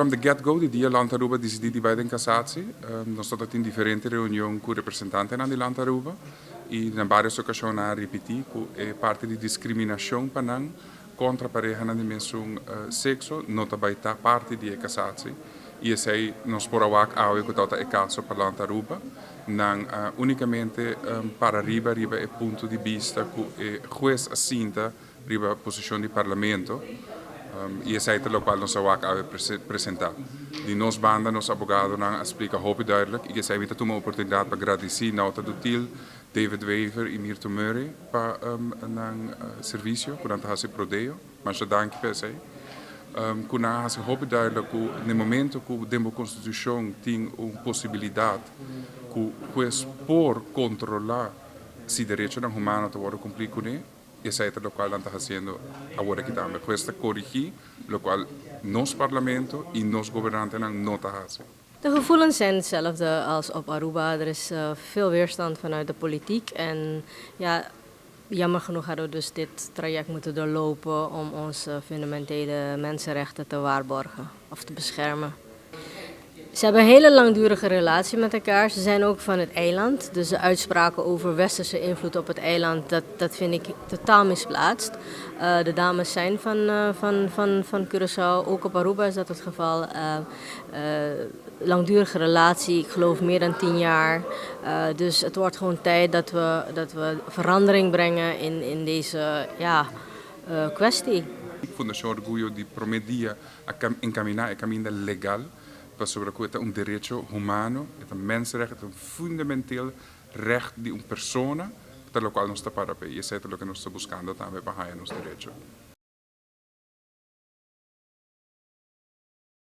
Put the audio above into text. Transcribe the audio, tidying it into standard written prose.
From the get-go, di dia Land Aruba dicidi di bay den cassatie, nos tabatin diferente reunion cu representantenan di Land Aruba y na varios ocasion a ripiti cu e parti di discriminacion pa nan contra parehanan di mesun sexo no ta bay ta parti di e cassatie y esey nos por a wak awe cu tabata e caso pa Land Aruba. Nan a unicamente para riba riba e punto di bista cu e huez a sinta riba posicion di Parlamento y esey ta locual nos a wak awe presenta. Di nos banda nos abogadonan a splica hopi duidelijk y esey mi ta tuma oportunidad pa gradici Nauta Dutil, David Wever y Mirto Murray pa nan servicio cu nan ta haci pro deo. Masha danki pa esey. Cu nan a haci hopi duidelijk cu na e momento cu den bo constitucion tin un posibilidad cu huez por controla si derechonan humano ta wordo cumpli cune, esey ta locual nan ta haciendo awor aki tambe. Huez ta corigi locual nos Parlamento y nos gobernantenan no ta haci. De gevoelens zijn hetzelfde als op Aruba. Er is veel weerstand vanuit de politiek. En ja, jammer genoeg hadden we dus dit traject moeten doorlopen om onze fundamentele mensenrechten te waarborgen of te beschermen. Ze hebben een hele langdurige relatie met elkaar. Ze zijn ook van het eiland. Dus de uitspraken over westerse invloed op het eiland, dat vind ik totaal misplaatst. De dames zijn van Curaçao. Ook op Aruba is dat het geval. Langdurige relatie, ik geloof meer dan 10 jaar. Dus het wordt gewoon tijd dat we verandering brengen in deze, ja, kwestie. Fundacion Orguyo di prome dia a encamina e caminda legal pasobra cu un derecho humano, ta mensenrecht, ta un fundamenteel recht di un persona, pa locual nos ta para y esey ta loke nos ta buscando tambe pa haya nos derecho.